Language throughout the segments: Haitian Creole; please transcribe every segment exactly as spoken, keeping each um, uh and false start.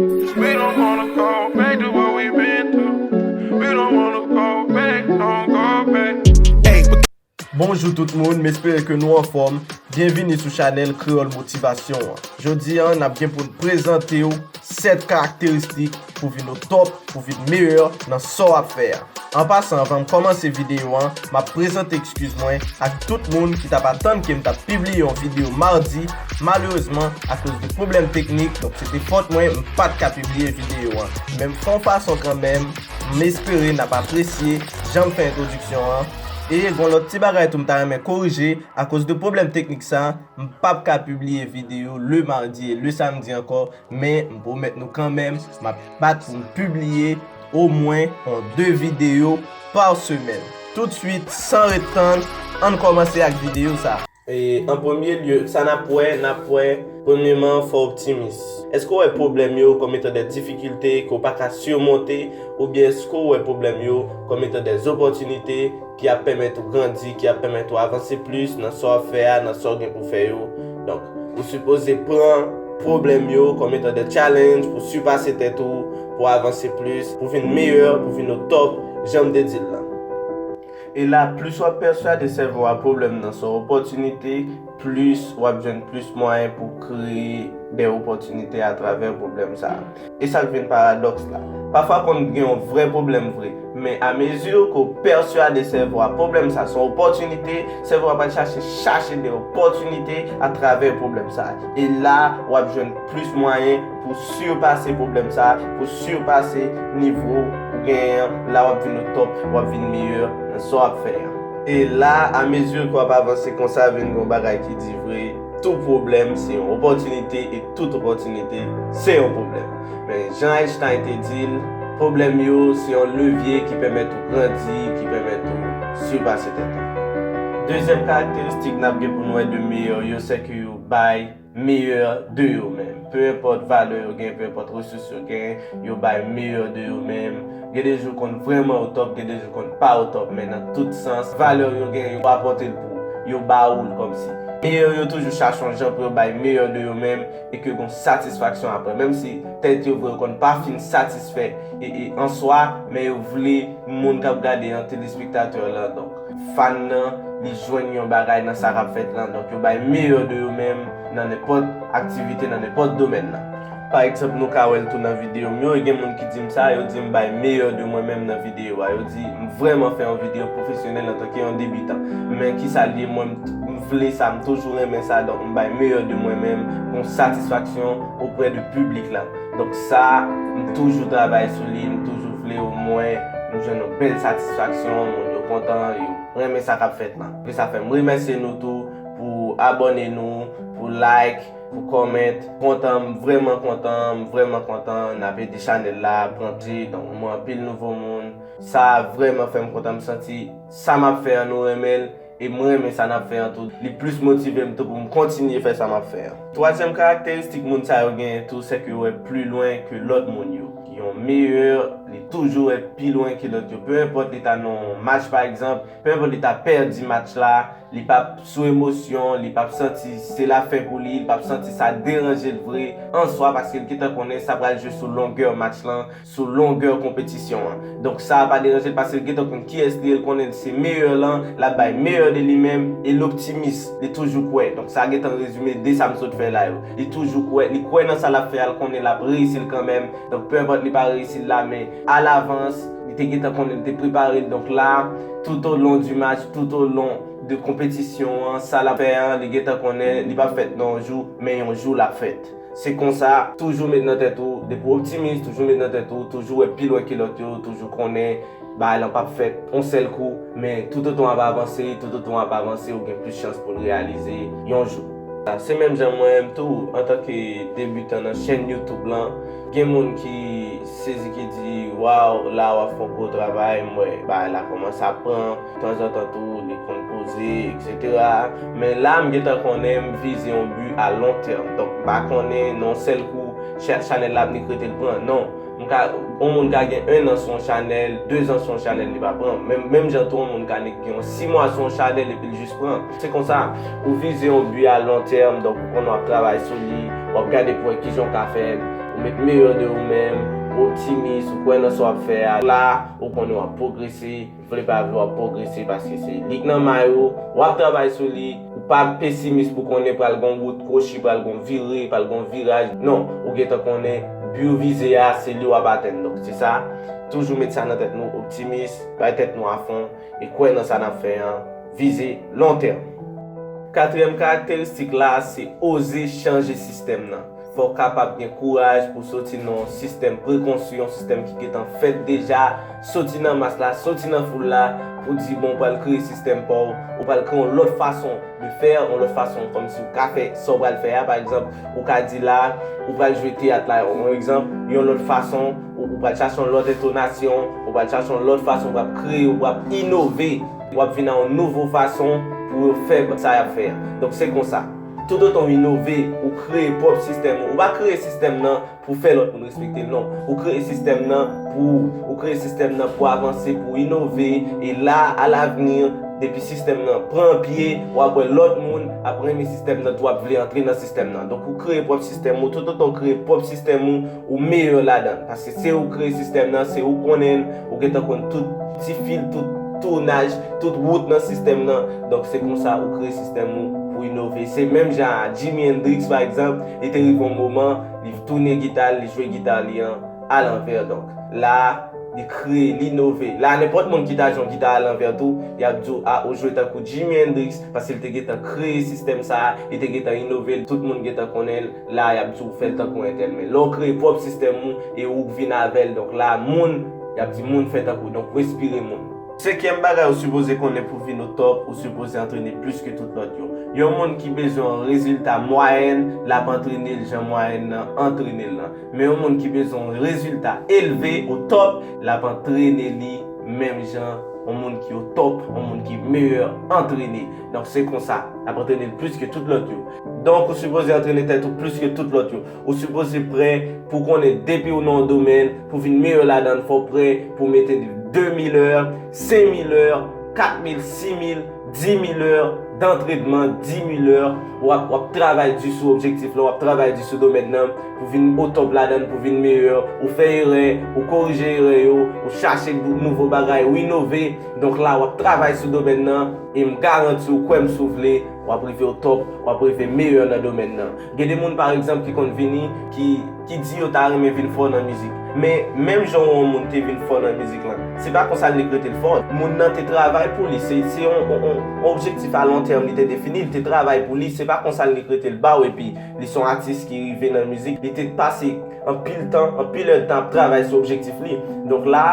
We don't wanna go back to what we been through. We don't wanna go back, don't go back. Bonjou tout moun, m espere ke nou anfòm. Byenvini sou chanèl Kreyòl Motivasyon an. Jodi a, n ap gen pou n prezante w sèt karakteristik pou vin o top, pou vin meyè nan sa w ap fè a. An pasan, anvan m kòmanse videyo an, m ap prezante ekskiz mwen ak tout moun ki t ap atann ke m t ap pibliye yon videyo madi. Malerezman, akoz de pwoblèm teknik, donk se te fòt mwen, m pa t ka pibliye videyo an. Men m fè yon fason kanmenm, m espere n ap apresye jan m fè entwodiksyon an. E gen yon lòt ti bagay tou m ta renmen korije, akoz de pwoblèm teknik sa, m p ap ka pibliye videyo le madi e le samdi ankò, men m pwomèt nou kanmenm, m ap bat pou m pibliye omwen yon de videyo pa semèn. Toutswit, san ret tann, ann kòmanse ak videyo sa. E, an premye lye, sa n ap wè, n ap wè, premyeman, fò w optimis. Èske w wè pwoblèm yo kòm etan de difikilte ke w pa ka simonte, oubyen èske w wè pwoblèm yo kòm etan de opòtinite ki ap pèmèt ou grandi, ki ap pèmèt ou avanse plis nan sa w ap fè a, nan sa w gen pou fè yo? Donk, ou sipoze pran pwoblèm yo kòm etan de challenge pou sipase tèt ou, pou avanse plis, pou vin meyè, pou vin o top, jan m te di l lan. E la, plis w ap pèswade sèvo a pwoblèm nan se yon opòtinite, plis w ap jwenn plis mwayen pou kreye de opòtinite atravè pwoblèm sa a. E sa k vin paradòks la. Pafwa konn gen yon vrè pwoblèm vre, men amezi ke w pèswade sèvo a pwoblèm sa se yon opòtinite, sèvo a pral chache, chache de opòtinite atravè pwoblèm sa. E la, w ap jwenn plis mwayen pou sipase pwoblèm sa, pou sipase nivo ou genyen an. La w ap vin o top, w ap vin meyè nan sa w ap fè a. E la, amezi ke w ap avanse konsa, vin gen yon bagay ki di vre, tout pwoblèm se yon opòtinite e tout opòtinite se yon pwoblèm. Men jan Einstein te di l, pwoblèm yo se yon levye ki pèmèt ou grandi, ki pèmèt ou sipase tèt ou. Dezyèm karakteristik n ap gen pou n wè de meyè yo, se ke yo bay meyè de yo menm. Pe enpòt valè yo gen, pe enpòt resous yo gen, yo bay meyè de yo menm. Gen de jou konn vrèman o top, gen de jou konn pa o top, men nan tout sans, valè yo gen, yo apòte l pou ou, yo ba ou l kòmsi. Meyè yo toujou chache yon jan pou yo bay meyè de yo menm e ke gon satisfaksyon apre. Menm si tèt yo vre, yo konn pa fin satisfè e, e an swa, men yo vle moun k ap gade an, telespektatè lan, donk fan nan, li jwenn yon bagay nan sa k ap fèt lan. Donk, yo bay meyè de yo menm nan nenpòt aktivite, nan nenpòt domèn nan. Pa egzanp, nou ka wè l tou nan videyo m yo, e gen moun ki di m sa, yo di m bay meyè de mwen menm nan videyo a. Yo di m vrèman fè yon videyo pwofesyonèl antanke yon debitan. Men kisa l ye, mwen, m, m vle sa, m toujou renmen sa, donk m bay meyè de mwen menm, yon satisfaksyon oprè de piblik la. Donk sa, m toujou travay sou li, m toujou vle omwen m jwenn yon bèl satisfaksyon, moun yo kontan, yo renmen sa k ap fèt lan. Epi sa fè m remèsye nou tou pou abòne nou, pou like, pou comment. Kontan, m vrèman kontan, m vrèman kontan. N ap ede chanèl la pran pye, donk m wè anpil nouvo moun. Sa vrèman fè m kontan, m santi sa m ap fè an nou renmen l. E m renmen sa n ap fè an tou. Li plis motive m tou pou m kontinye fè sa m ap fè an. Twazyèm karakteristik moun sa yo genyen tou, se ke yo wè pli lwen ke lòt moun yo. Yon meyè, li toujou wè pi lwen ke lòt yo. Pe enpòt li ta nan yon match, pa egzanp, pe enpòt li ta pèdi match la, li p ap sou emosyon, li p ap santi se lafen pou li, li p ap santi sa deranje l vre an swa, paske l gentan konnen sa pral jwe sou longè match lan, sou longè konpetisyon an. Donk sa a pa deranje l paske l gentan konn kiyès li ye, l konnen se meyè lan, l ap bay meyè de li menm, e l optimis, li toujou kwè. Donk sa gentan rezime de sa m sot fè la yo. Li toujou kwè, li kwè nan sa l ap fè a, l konnen l ap reyisi l kanmenm. Donk pe enpòt li pa reyisi l la, men alavans, li te gentan konnen, li te prepare l. Donk la, tout o lon di match, tout o lon de konpetisyon an, sa l ap fè an, li gentan konnen, li p ap fèt nan yon jou, men yon jou l ap fèt. Se konsa, toujou met nan tèt ou, depi w optimis, toujou met nan tèt ou, toujou wè pi lwen ke lòt yo, toujou konnen bagay lan p ap fèt yon sèl kou, men toutotan w ap avanse, toutotan w ap avanse, ou gen plis chans pou l reyalize yon jou. Se menm jan mwen menm tou, antanke debitan nan chèn YouTube lan, gen moun ki sezi, ki di, waw, la w ap fè yon gwo travay, m wè bagay la kòmanse ap pran. Tanzantan tou, li konn poze, etsetera. Men la, m gentan konnen m vize yon bi a lon tèm. Donk, m pa konnen nan yon sèl kou, cha-, chanèl la ap nik rete l pran. Non. M ka, yon moun ka gen en an sou yon chanèl, de zan sou yon chanèl, li pa pran. Menm, menm jan tou, yon moun ka nik gen yon sis mwa sou yon chanèl epi l jis pran. Se konsa, ou vize yon bi a lon tèm, donk ou konnen w ap travay sou li, w ap gade pou wè kijan w ka fè l. Ou met meyè de ou menm, ou optimis, ou kwè nan sa w ap fè a. La, ou konnen w ap pwogrese, vle pa vle w ap pwogrese paske se li k nan may ou, w ap travay sou li, ou pa pesimis pou konnen pral gon wout kwochi, pral gon vire, pral gon viraj. Non, ou gentan konnen bi w vize a, se li w ap atenn. Donk, se sa, toujou met sa nan tèt nou, optimis, bay tèt nou a fon, e kwè nan sa n ap fè an, vize lon tèm. Katriyèm karakteristik la, se oze chanje sistèm nan. Fò w kapab gen kouraj pou soti nan yon sistèm prekonstwi, yon sistèm ki gentan fèt deja, soti nan mas la, soti nan foul la, pou di, bon, ou pral kreye sistèm pa w, ou pral kreye yon lòt fason de fè, yon lòt fason kòmsi ou ka fè sa w pral fè a, pa egzanp, ou ka di la, ou pral jwe teyat la, yon egzanp, yon lòt fason, ou, ou pral chache yon lòt entonasyon, ou pral chache yon lòt fason, ou pral kreye, ou pral inove, w ap vin a yon nouvo fason pou yo fè sa y ap fè a. Donk, se konsa. Toutotan w inove, ou kreye pwòp sistèm ou. Ou pa kreye sistèm nan pou fè lòt moun respekte l, non. Ou kreye sistèm nan pou ou. Ou kreye sistèm nan pou avanse, pou inove. E la, alavni, depi sistèm nan pran pye, w ap wè lòt moun ap renmen sistèm nan tou, ap vle antre nan sistèm nan. Donk, ou kreye pwòp sistèm ou. Toutotan w kreye pwòp sistèm ou, ou meyè ladan l. Paske se ou kreye sistèm nan, se ou konnen l, ou gentan konn tout ti fil, tout tounaj, tout wout nan sistèm nan. Donk, se konsa ou kreye sistèm ou pou inove. Se menm jan a Jimi Hendrix, pa egzanp, li te rive yon moman, li tounen gita l, li jwe gita li an alanvè. Donk, la, li kreye, li inove. La, nenpòt moun ki ta jwe yon gita alanvè tou, y ap di w, a, ou jwe tankou Jimi Hendrix, paske l te gentan kreye sistèm sa a, li te gentan inove l, tout moun gentan konnen l, la, y ap di w fè l tankou entèl. Men lè w kreye pwòp sistèm ou, e ou k vin avè l, donk la, moun, y ap di moun fè tankou, donk respire moun. Senkyèm bagay ou sipoze konnen pou vin o top, ou sipoze antrene plis ke tout lòt yo. Yon moun ki bezwen yon rezilta mwayèn, l ap antrene l jan mwayèn nan antrene l lan. Men yon moun ki bezwen yon rezilta elve, o top, l ap antrene li menm jan yon moun ki o top, yon moun ki meyè antrene. Donk, se konsa, l ap antrene l plis ke tout lòt yo. Donk, ou sipoze antrene tèt ou plis ke tout lòt yo. Ou sipoze prè pou konnen depi ou nan yon domèn, pou vin meyè ladan l, fò w prè pou mete de mil è, senk mil è, kat mil, sis mil, dis mil è dantrenman, dis mil è, w ap, w ap travay di sou objektif lan, w ap travay di sou domèn nan, pou vin o top ladan l, pou vin meyè, ou fè erè, ou korije erè yo, ou chache nou-, nouvo bagay, ou inove. Donk la, w ap travay sou domèn nan, e m garanti w, kwè m si w vle, w ap rive o top, w ap rive meyè nan domèn nan. Gen de moun, pa egzanp, ki konn vini, ki, ki di yo ta renmen vin fò nan mizik. Men, menm jan yon moun te vin fò nan mizik lan, se pa konsa l nik rete l fò. Moun nan te travay pou li. Se, se yon, yon, yon, yon objektif a lon tèm li te defini. Li te travay pou li. Se pa konsa l nik rete l ba w. Epi, li se yon atis ki rive nan mizik. Li te pase anpil tan, anpil èdtan ap travay sou objektif li. Donk la,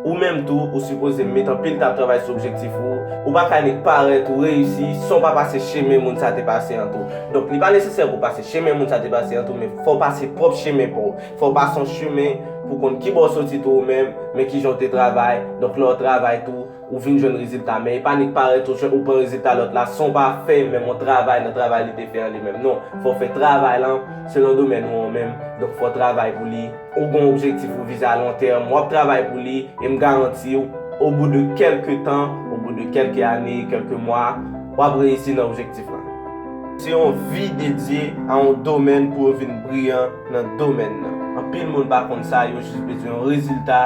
ou menm tou, ou sipoze met anpil tan ap travay sou objektif ou. Ou pa ka nik parèt ou reyisi san w pa pase chemen moun sa te pase an tou. Donk, li pa nesesè pou w pase chemen moun sa te pase an tou, men fò w pase pwòp chemen pa w. Fò w pase yon chemen pou w konn kibò w soti tou ou menm, men kijan w te travay. Donk, lè w travay tou, ou vin jwenn rezilta. Men e pa nik parèt ou jwenn, ou pran rezilta lòt la san w pa fè menm yon travay nan travay li te fè an li menm. Non, fò w fè travay lan selon domèn ou an menm. Donk, fò w travay pou li. Ou gen yon objektif ou vize a lon tèm, w ap travay pou li, e m garanti w, au bout de quelques temps, au bout de quelques années, quelques mois, w ap reyisi nan objektif lan. Se yon vi dedye a yon domèn pou yo vin briyan nan domèn nan. Anpil moun pa konn sa, yo jis bezwen yon rezilta,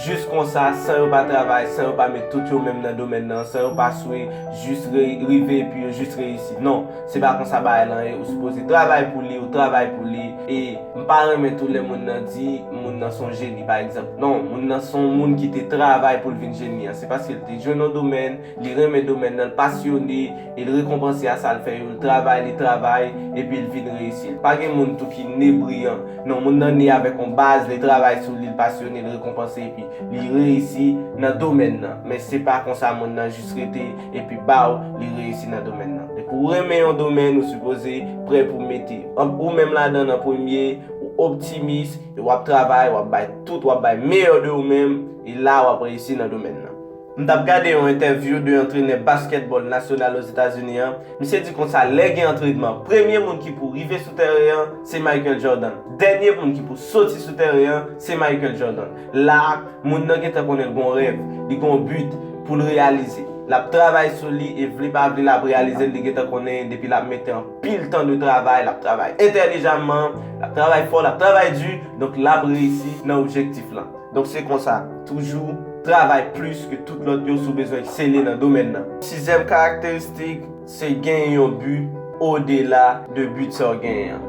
jis konsa, san yo pa travay, san yo pa met tout yo menm nan domèn nan, san yo pa swe, jis re-, rive epi yo jis reyisi. Non, se pa konsa bagay lan ye, ou sipoze travay pou li, ou travay pou li. E m pa renmen tou lè moun nan di moun nan se yon jeni, pa egzanp. Non, moun nan se yon moun ki te travay pou l vin jeni an. Se paske l te jwenn yon domèn, li renmen domèn nan, l pasyone, e l rekonpanse a sa l fè yo, l travay, li travay, epi l vin reyisi. Pa gen moun tou ki ne briyan. Non, moun nan ne avèk yon baz, li travay sou li, l pasyone, l rekonpanse, epi li reyisi nan domèn nan. Men se pa konsa moun nan jis rete, epi baw, li reyisi nan domèn nan. Depi w renmen yon domèn, ou sipoze prè pou mete an-, ou menm ladan l an premye, ou optimis, e w ap travay, w ap bay tout, w ap bay meyè de ou menm, e la w ap reyisi nan domèn nan. M t ap gade yon entèvyou de antrenè baskètbòl nasyonal Ozetazini an. Misye di konsa, lè gen antrenman, premye moun ki pou rive sou tèren an, se Michael Jordan. Dènye moun ki pou soti sou tèren an, se Michael Jordan. La, moun nan gentan konnen l gon rèv, li gon but pou l reyalize. L ap travay sou li e vle pa vle l ap reyalize l, li gentan konnen depi l ap mete anpil tan de travay, l ap travay entèlijamman, l ap travay fò, l ap travay di, donk l ap reyisi nan objektif lan. Donk se konsa, toujou travay plis ke tout lòt yo si w bezwen eksele nan domèn nan. Sizyèm karakteristik, se gen yon bi odela de bi sa w genyen an.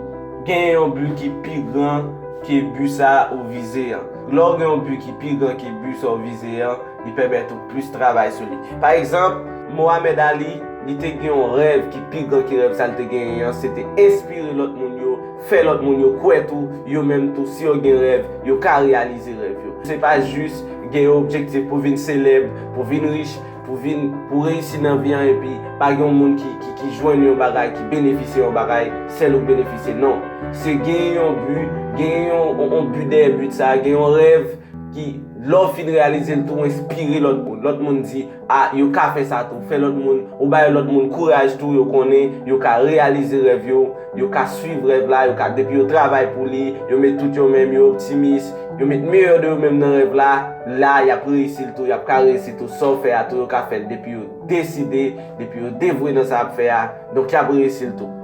Gen yon bi ki pi gran ke bi sa ou vize an. Lè w gen yon bi ki pi gran ke bi sa w vize an, li pèmèt ou plis travay sou li. Pa egzanp, Mohamed Ali, li te gen yon rèv ki pi gran ke rèv sa l te genyen an, se te enspire lòt moun yo, fè lòt moun yo kwè tou, yo menm tou, si yo gen rèv, yo ka reyalize rèv yo. Se pa jis gen yon objektif pou vin selèb, pou vin rich, pou vin, pou reyisi nan vi an, epi pa gen yon moun ki, ki, ki jwenn yon bagay, ki benefisye yon bagay, sèl ou benefisye. Non. Se gen yon bi, gen yon, yon, yon bi dèyè bi sa, gen yon rèv ki, lè w fin reyalize l tou, enspire lòt moun. Lòt moun di, a, yo ka fè sa tou. Fè lòt moun, ou bay lòt moun kouraj tou, yo konnen, yo ka reyalize rèv yo, yo ka swiv rèv la, yo ka, depi yo travay pou li, yo met tout yo menm, yo optimis, yo met meyè de yo menm nan rèv la, la, y ap reyisi l tou, y ap ka reyisi tou, sa w fè a tou, yo ka fè l depi yo deside, depi yo devwe nan sa y ap fè a, donk y ap reyisi l tou.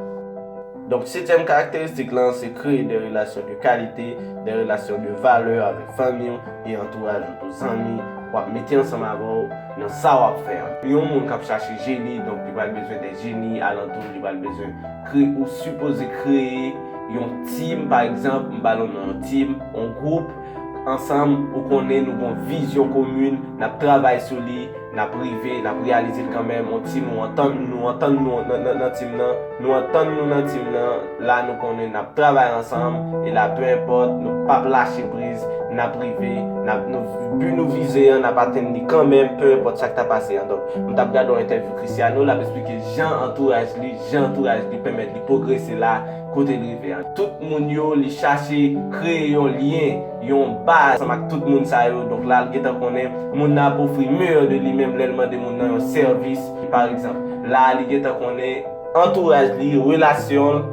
Donk, setyèm karakteristik lan, se kreye de relasyon de kalite, de relasyon de valè avèk fanmi w e antouraj ou tou, zanmi w ap mete ansanm avè w nan sa w ap fè an. Yon moun k ap chache jeni, donk li pral bezwen de jeni alantou, li pral bezwen kreye, ou sipoze kreye yon team, pa egzanp, m ba nou non, yon team, yon gwoup, ansanm, ou konnen nou gon vizyon komin, n ap travay sou li, n ap rive, n ap reyalize l kanmenm. On team, nou antann, nou antann nou nan, nan, nan team nan, nou antann nou nan team nan, la nou konnen n ap travay ansanm, e la, pe enpòt, nou p ap lache priz, n ap rive, n ap, nou, bi nou vize an, n ap atenn li kanmenm, pe enpòt sa k ta pase an. Donk, m t ap gade yon entèvyou Cristiano, l ap eksplike jan antouraj li, jan antouraj li pèmèt li pwogrese la, kote l rive an. Tout moun yo, li chache kreye yon lyen, yon baz ansanm ak tout moun sa yo. Donk la, l gentan konnen moun nan ap ofri meyè de li menm lè l mande moun nan yon sèvis. Pa egzanp, la, li gentan konnen antouraj li, relasyon l,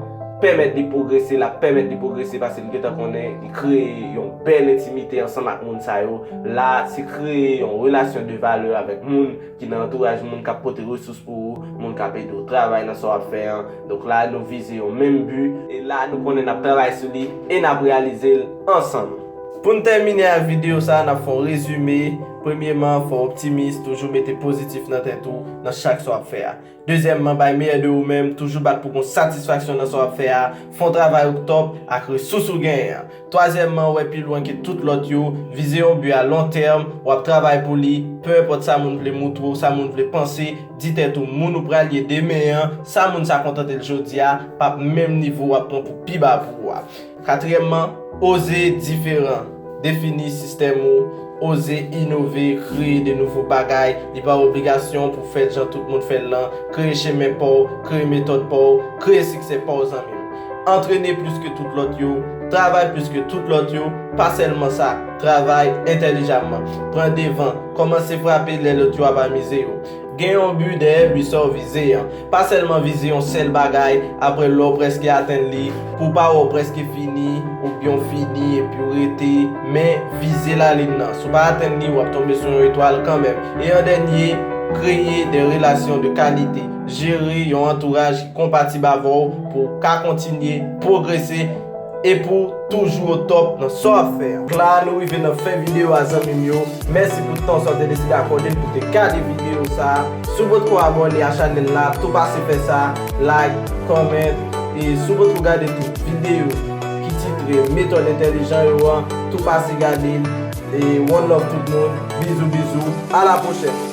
pèmèt li pwogrese, l ap pèmèt li pwogrese paske li gentan konnen li kreye yon bèl entimite ansanm ak moun sa yo. La, se kreye yon relasyon de valè avèk moun ki nan antouraj moun k ap pote resous pou ou, moun k ap ede w travay nan sa w ap fè an. Donk la, nou vize yon menm bi, e la, nou konnen n ap travay sou li e n ap reyalize l ansanm. Pou n tèmine ak videyo sa a, n ap fè yon rezime. Premyeman, fò w optimis, toujou mete pozitif nan tèt ou, nan chak sa w ap fè a. Dezyèmman, bay meyè de ou menm, toujou bat pou gon satisfaksyon nan sa w ap fè a, fè yon travay ou k tòp ak resous ou genyen an. Twazyèmman, wè pi lwen ke tout lòt yo, vize yon bi a lon tèm, w ap travay pou li, pe enpòt sa moun vle moutre w, sa moun vle panse, di tèt ou moun ou pral ye demen an, sa moun sa kontante l jodi a, p ap menm nivo w ap pran pou pi ba pou ou a. Katriyèmman, oze diferan. Defini sistèm ou, oze inove, kreye de nouvo bagay. Li pa obligasyon pou fè l jan tout moun fè l lan. Kreye chemen pa w, kreye metòd pa w, kreye siksè pa w, zanmi m. Antrene plis ke tout lòt yo, travay plis ke tout lòt yo, pa sèlman sa, travay entèlijamman. Pran devan, kòmanse frape lè lòt yo ap amize yo. Gen yon bi dèyè bi sa w vize an. Pa sèlman vize yon sèl bagay, apre lè w prèske atenn li, pou w pa wè w prèske fini, oubyen w fini epi w rete, men vize lalin nan. Si w pa atenn li, w ap tonbe sou yon etwal kanmenm. E an dènye, kreye de relasyon de kalite. Jere yon antouraj ki konpatib avè w pou w ka kontinye pwogrese e pou w toujou o top nan sa w ap fè an. Donk la, nou rive nan fen videyo a, zanmi m yo. Mèsi pou tan sa w te deside akòde l pou te gade videyo sa a. Si w potko abòne a chanèl la, tou pase fè sa, like, comment, e si w potko gade tout videyo ki titre Metòd Entèlijan yo an, tou pase gade l. E one love tout moun, bizou bizou, a la pwochèn.